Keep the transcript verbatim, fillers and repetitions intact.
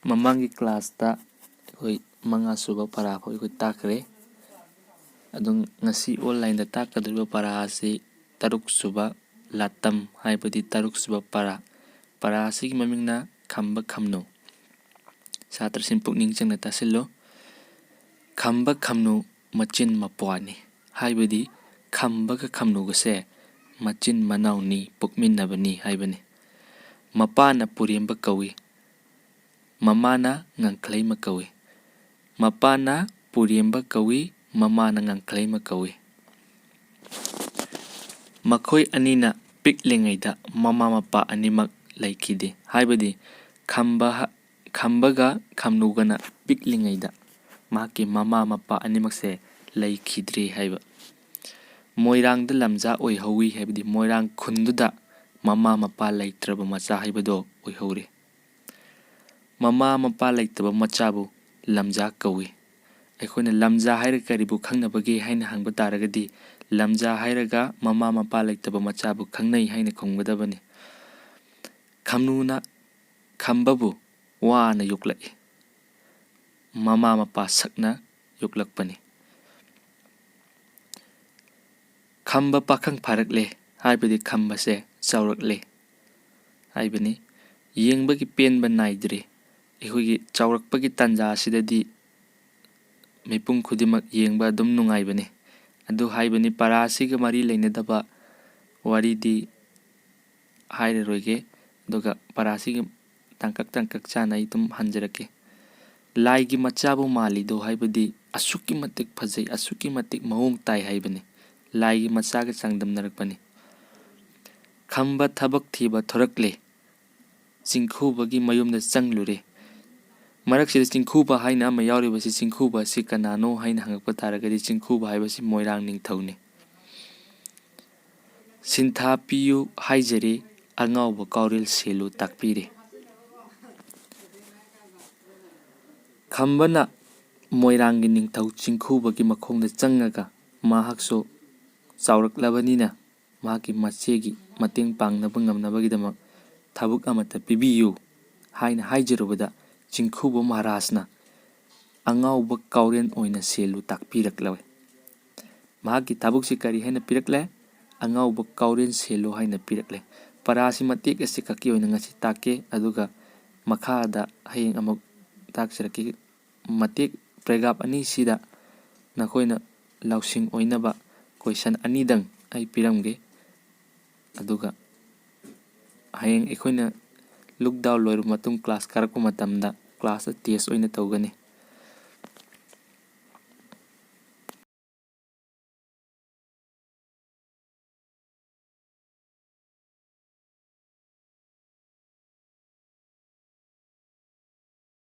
ꯃꯃꯥꯡꯒꯤ ꯀ꯭ꯂꯥꯁꯇ ꯑꯩꯈꯣꯏ ꯃꯉꯥ ꯁꯨꯕ ꯄꯔꯥ ꯐꯥꯎ ꯑꯩꯈꯣꯏ ꯇꯥꯛꯈ꯭ꯔꯦ꯫ ꯑꯗꯨ ꯉꯁꯤ ꯑꯣꯟꯂꯥꯏꯟꯗ ꯇꯥꯛꯀꯗꯧꯔꯤꯕ ꯄꯔꯥ ꯑꯁꯤ ꯇꯔꯨꯛ ꯁꯨꯕ ꯂꯥꯇꯝ, ꯍꯥꯏꯕꯗꯤ ꯇꯔꯨꯛ ꯁꯨꯕ ꯄꯔꯥ꯫ ꯄꯔꯥ ꯑꯁꯤꯒꯤ ꯃꯃꯤꯡꯅ ꯈꯝꯕ ꯈꯝꯅꯨ꯫ ꯁꯥꯇ꯭ꯔꯁꯤꯡ ꯄꯨꯛꯅꯤꯡ ꯆꯪꯅ ꯇꯥꯁꯤꯜꯂꯨ꯫ ꯈꯝꯕ ꯈꯝꯅꯨ ꯃꯆꯤꯟ ꯃꯄ꯭ꯋꯥꯅꯤ, ꯍꯥꯏꯕꯗꯤ ꯈꯝꯕꯒ ꯈꯝꯅꯨꯒꯁꯦ ꯃꯆꯤꯟ ꯃꯅꯥꯎꯅꯤ, ꯄꯣꯛꯃꯤꯟꯅꯕꯅꯤ ꯍꯥꯏꯕꯅꯤ꯫ ꯃꯄꯥꯅ ꯄꯨꯔꯦꯝꯕ ꯀꯧꯏ, ꯃꯃꯥꯅ ꯉꯥꯡꯈꯂꯩꯃ ꯀꯧꯏ꯫ ꯃꯄꯥꯅ ꯄꯨꯔꯦꯝꯕ ꯀꯧꯏ, ꯃꯃꯥꯅ ꯉꯥꯡꯈꯂꯩꯃ ꯀꯧꯏ꯫ ꯃꯈꯣꯏ ꯑꯅꯤꯅ ꯄꯤꯛꯂꯤꯉꯩꯗ ꯃꯃꯥ ꯃꯄꯥ ꯑꯅꯤꯃꯛ ꯂꯩꯈꯤꯗꯦ, ꯍꯥꯏꯕꯗꯤ ꯈꯝꯕ ꯈꯝꯕꯒ ꯈꯝꯅꯨꯒꯅ ꯄꯤꯛꯂꯤꯉꯩꯗ ꯃꯍꯥꯛꯀꯤ ꯃꯃꯥ ꯃꯄꯥ ꯑꯅꯤꯃꯛꯁꯦ ꯂꯩꯈꯤꯗ꯭ꯔꯦ ꯍꯥꯏꯕ꯫ ꯃꯣꯏꯔꯥꯡꯗ ꯂꯝꯖꯥ ꯑꯣꯏꯍꯧꯋꯤ, ꯍꯥꯏꯕꯗꯤ ꯃꯣꯏꯔꯥꯡ ꯈꯨꯟꯗꯨꯗ ꯃꯃꯥ ꯃꯄꯥ ꯂꯩꯇ꯭ꯔꯕ ꯃꯆꯥ ꯍꯥꯏꯕꯗꯣ ꯑꯣꯏꯍꯧꯔꯦ꯫ ꯃꯃꯥ ꯃꯄꯥ ꯂꯩꯇꯕ ꯃꯆꯥꯕꯨ ꯂꯝꯖꯥ ꯀꯧꯏ꯫ ꯑꯩꯈꯣꯏꯅ ꯂꯝꯖꯥ ꯍꯥꯏꯔꯒ ꯀꯔꯤꯕꯨ ꯈꯪꯅꯕꯒꯦ ꯍꯥꯏꯅ ꯍꯪꯕ ꯇꯥꯔꯒꯗꯤ, ꯂꯝꯖꯥ ꯍꯥꯏꯔꯒ ꯃꯃꯥ ꯃꯄꯥ ꯂꯩꯇꯕ ꯃꯆꯥꯕꯨ ꯈꯪꯅꯩ ꯍꯥꯏꯅ ꯈꯨꯝꯒꯗꯕꯅꯤ꯫ ꯈꯝꯅꯨꯅ ꯈꯝꯕꯕꯨ ꯋꯥꯅ ꯌꯣꯛꯂꯛꯏ꯫ ꯃꯃꯥ ꯃꯄꯥ ꯁꯛꯅ ꯌꯣꯛꯂꯛꯄꯅꯤ꯫ ꯈꯝꯕ ꯄꯥꯈꯪ ꯐꯥꯔꯛꯂꯦ, ꯍꯥꯏꯕꯗꯤ ꯈꯝꯕꯁꯦ ꯆꯥꯎꯔꯛꯂꯦ ꯍꯥꯏꯕꯅꯤ꯫ ꯌꯦꯡꯕꯒꯤ ꯄꯦꯟꯕ ꯅꯥꯏꯗ꯭ꯔꯦ꯫ ꯑꯩꯈꯣꯏꯒꯤ ꯆꯥꯎꯔꯛꯄꯒꯤ ꯇꯥꯟꯖꯥ ꯑꯁꯤꯗꯗꯤ ꯃꯤꯄꯨꯝ ꯈꯨꯗꯤꯡꯃꯛ ꯌꯦꯡꯕ ꯑꯗꯨꯝ ꯅꯨꯡꯉꯥꯏꯕꯅꯤ꯫ ꯑꯗꯨ ꯍꯥꯏꯕꯅꯤ, ꯄꯔꯥ ꯑꯁꯤꯒ ꯃꯔꯤ ꯂꯩꯅꯗꯕ ꯋꯥꯔꯤꯗꯤ ꯍꯥꯏꯔꯔꯣꯏꯒꯦ꯫ ꯑꯗꯨꯒ ꯄꯔꯥꯁꯤꯒꯤ ꯇꯥꯡꯀꯛ ꯇꯥꯡꯀꯛ ꯆꯥꯅ ꯑꯩ ꯑꯗꯨꯝ ꯍꯟꯖꯔꯛꯀꯦ꯫ ꯂꯥꯏꯒꯤ ꯃꯆꯥꯕꯨ ꯃꯥꯜꯂꯤꯗꯣ ꯍꯥꯏꯕꯗꯤ ꯑꯁꯨꯛꯀꯤ ꯃꯇꯤꯛ ꯐꯖꯩ, ꯑꯁꯨꯛꯀꯤ ꯃꯇꯤꯛ ꯃꯑꯣꯡ ꯇꯥꯏ ꯍꯥꯏꯕꯅꯤ꯫ ꯂꯥꯏꯒꯤ ꯃꯆꯥꯒ ꯆꯥꯡꯗꯝꯅꯔꯛꯄꯅꯤ꯫ ꯈꯝꯕ ꯊꯕꯛ ꯊꯤꯕ ꯊꯣꯔꯛꯂꯦ꯫ ꯆꯤꯡꯈꯨꯕꯒꯤ ꯃꯌꯨꯝꯗ ꯆꯪꯂꯨꯔꯦ꯫ ꯃꯔꯛꯁꯤꯗ ꯆꯤꯡꯈꯨꯕ ꯍꯥꯏꯅ ꯑꯃ ꯌꯥꯎꯔꯤꯕꯁꯤ, ꯆꯤꯡꯈꯨꯕ ꯑꯁꯤ ꯀꯅꯥꯅꯣ ꯍꯥꯏꯅ ꯍꯪꯉꯛꯄ ꯇꯥꯔꯒꯗꯤ, ꯆꯤꯡꯈꯨꯕ ꯍꯥꯏꯕꯁꯤ ꯃꯣꯏꯔꯥꯡ ꯅꯤꯡꯊꯧꯅꯤ꯫ ꯁꯤꯟꯊꯥ ꯄꯤꯌꯨ ꯍꯥꯏꯖꯔꯤ, ꯑꯉꯥꯎꯕ ꯀꯥꯎꯔꯦꯜ ꯁꯦꯜꯂꯨ ꯇꯥꯛꯄꯤꯔꯦ꯫ ꯈꯝꯕꯅ ꯃꯣꯏꯔꯥꯡꯒꯤ ꯅꯤꯡꯊꯧ ꯆꯤꯡꯈꯨꯕꯒꯤ ꯃꯈꯣꯡꯗ ꯆꯪꯉꯒ, ꯃꯍꯥꯛꯁꯨ ꯆꯥꯎꯔꯛꯂꯕꯅꯤꯅ ꯃꯍꯥꯛꯀꯤ ꯃꯆꯦꯒꯤ ꯃꯇꯦꯡ ꯄꯥꯡꯅꯕ ꯉꯝꯅꯕꯒꯤꯗꯃꯛ ꯊꯕꯛ ꯑꯃꯠꯇ ꯄꯤꯕꯤꯌꯨ ꯍꯥꯏꯅ ꯍꯥꯏꯖꯔꯨꯕꯗ, ꯆꯤꯡꯈꯨꯕ ꯃꯍꯥꯔꯥꯖꯅ ꯑꯉꯥꯎꯕ ꯀꯥꯎꯔꯦꯟ ꯑꯣꯏꯅ ꯁꯦꯜꯂꯨ ꯇꯥꯛꯄꯤꯔꯛꯂꯦ꯫ ꯃꯍꯥꯛꯀꯤ ꯊꯕꯛꯁꯤ ꯀꯔꯤ ꯍꯥꯏꯅ ꯄꯤꯔꯛꯂꯦ? ꯑꯉꯥꯎꯕ ꯀꯥꯎꯔꯦꯟ ꯁꯦꯜꯂꯨ ꯍꯥꯏꯅ ꯄꯤꯔꯛꯂꯦ꯫ ꯄꯔꯥꯁꯤ ꯃꯇꯦꯛ ꯑꯁꯤꯈꯛꯀꯤ ꯑꯣꯏꯅ ꯉꯁꯤ ꯇꯥꯛꯀꯦ, ꯑꯗꯨꯒ ꯃꯈꯥꯗ ꯍꯌꯦꯡ ꯑꯃꯨꯛ ꯇꯥꯛꯆꯔꯛꯀꯦ꯫ ꯃꯇꯦꯛ paragraph ꯑꯅꯤꯁꯤꯗ ꯅꯈꯣꯏꯅ ꯂꯧꯁꯤꯡ ꯑꯣꯏꯅꯕ question ꯑꯅꯤꯗꯪ ꯑꯩ ꯄꯤꯔꯝꯒꯦ꯫ ꯑꯗꯨꯒ ꯍꯌꯦꯡ ꯑꯩꯈꯣꯏꯅ lockdown ꯂꯣꯏꯔꯕ ꯃꯇꯨꯡ class ꯀꯥꯔꯛꯄ ꯃꯇꯝꯗ classꯇ test ꯑꯣꯏꯅ ꯇꯧꯒꯅꯤ꯫